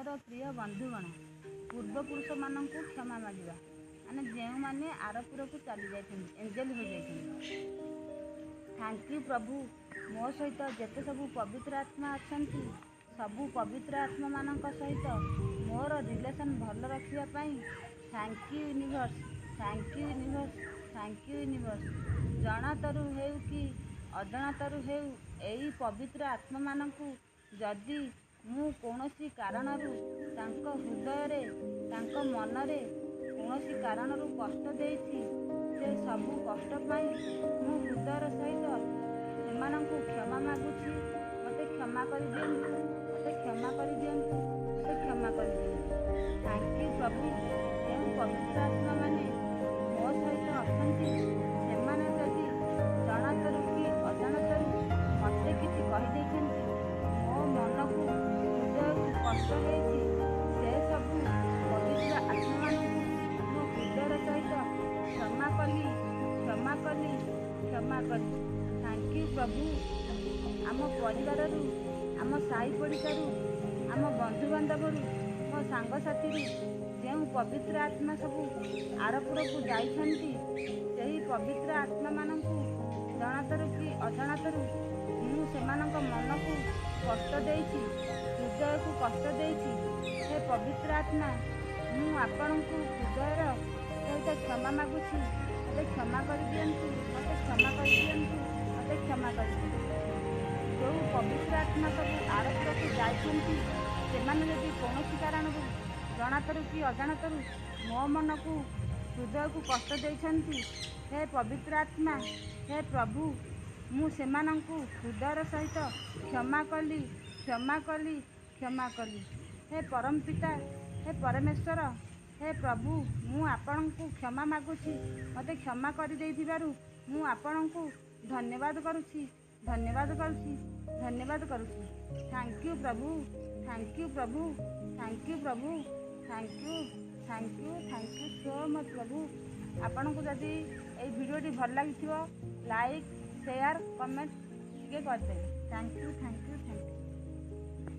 ମୋର ପ୍ରିୟ ବନ୍ଧୁଗଣ, ପୂର୍ବପୁରୁଷମାନଙ୍କୁ କ୍ଷମା ମାଗିବା ମାନେ ଯେଉଁମାନେ ଆରପୁରକୁ ଚାଲି ଯାଇଛନ୍ତି, ଏଞ୍ଜେଲ ହୋଇଯାଇଛନ୍ତି। Thank you ପ୍ରଭୁ। ମୋ ସହିତ ଯେତେ ସବୁ ପବିତ୍ର ଆତ୍ମା ଅଛନ୍ତି, ସବୁ ପବିତ୍ର ଆତ୍ମାମାନଙ୍କ ସହିତ ମୋର ରିଲେସନ୍ ଭଲ ରଖିବା ପାଇଁ thank you universe, thank you universe, thank you universe. ଜଣାତରୁ ହେଉ କି ଅଜଣାତରୁ ହେଉ, ଏଇ ପବିତ୍ର ଆତ୍ମାମାନଙ୍କୁ ଯଦି ମୁଁ କୌଣସି କାରଣରୁ ତାଙ୍କ ହୃଦୟରେ, ତାଙ୍କ ମନରେ କୌଣସି କାରଣରୁ କଷ୍ଟ ଦେଇଛି, ସେ ସବୁ କଷ୍ଟ ପାଇଁ ମୁଁ ହୃଦୟର ସହିତ ସେମାନଙ୍କୁ କ୍ଷମା ମାଗୁଛି। ମୋତେ କ୍ଷମା କରିଦିଅନ୍ତୁ, ମୋତେ କ୍ଷମା କରିଦିଅନ୍ତୁ, ମୋତେ କ୍ଷମା କରିଦିଅନ୍ତୁ। Thank you ପ୍ରଭୁ। ଯେଉଁ ପବିତ୍ର ଆତ୍ମାମାନେ ମୋ ସହିତ ଅଛନ୍ତି, ସେମାନେ ଯଦି ଜଣାତରୁ କି ଅଜାଣତରୁ ମୋତେ କିଛି କହିଦେଇଛନ୍ତି, ମୋ ମନକୁ ହୃଦୟକୁ କଷ୍ଟ ହେଇଛି, ସେ ସବୁ ପବିତ୍ର ଆତ୍ମାମାନଙ୍କୁ ମୋ ହୃଦୟର ସହିତ କ୍ଷମା କଲି, କ୍ଷମା କଲି, କ୍ଷମା କଲି। Thank you ପ୍ରଭୁ। ଆମ ପରିବାରରୁ, ଆମ ସାହି ପଡ଼ିଶାରୁ, ଆମ ବନ୍ଧୁବାନ୍ଧବରୁ, ମୋ ସାଙ୍ଗସାଥିରୁ ଯେଉଁ ପବିତ୍ର ଆତ୍ମା ସବୁ ଆରପୁରକୁ ଯାଇଛନ୍ତି, ସେହି ପବିତ୍ର ଆତ୍ମାମାନଙ୍କୁ ଜଣାତରୁ କି ଅଜାଣତରୁ ମୁଁ ସେମାନଙ୍କ ମନକୁ କଷ୍ଟ ଦେଇଛି, ହୃଦୟକୁ କଷ୍ଟ ଦେଇଛି, ହେ ପବିତ୍ର ଆତ୍ମା, ମୁଁ ଆପଣଙ୍କୁ ହୃଦୟର ସହିତ କ୍ଷମା ମାଗୁଛି। ମୋତେ କ୍ଷମା କରିଦିଅନ୍ତୁ, ମୋତେ କ୍ଷମା କରିଦିଅନ୍ତୁ, ମୋତେ କ୍ଷମା କରିଦିଅନ୍ତୁ। ଯେଉଁ ପବିତ୍ର ଆତ୍ମା ସବୁ ଆରପୁରକୁ ଯାଇଛନ୍ତି, ସେମାନେ ଯଦି କୌଣସି କାରଣରୁ ଜଣାତରୁ କି ଅଜାଣତରୁ ମୋ ମନକୁ ହୃଦୟକୁ କଷ୍ଟ ଦେଇଛନ୍ତି, ହେ ପବିତ୍ର ଆତ୍ମା, ହେ ପ୍ରଭୁ, ମୁଁ ସେମାନଙ୍କୁ ହୃଦୟର ସହିତ କ୍ଷମା କଲି, କ୍ଷମା କଲି, କ୍ଷମା କଲି। ହେ ପରମ ପିତା, ହେ ପରମେଶ୍ୱର, ହେ ପ୍ରଭୁ, ମୁଁ ଆପଣଙ୍କୁ କ୍ଷମା ମାଗୁଛି। ମୋତେ କ୍ଷମା କରିଦେଇଥିବାରୁ ମୁଁ ଆପଣଙ୍କୁ ଧନ୍ୟବାଦ କରୁଛି, ଧନ୍ୟବାଦ କରୁଛି, ଧନ୍ୟବାଦ କରୁଛି। Thank you Prabhu, thank you Prabhu, thank you Prabhu, thank you, thank you, thank you so much ପ୍ରଭୁ। ଆପଣଙ୍କୁ ଯଦି ଏଇ ଭିଡ଼ିଓଟି ଭଲ ଲାଗିଥିବ, ଲାଇକ୍, ସେୟାର, କମେଣ୍ଟ ଟିକେ କରିଦେବେ। Thank you, thank you.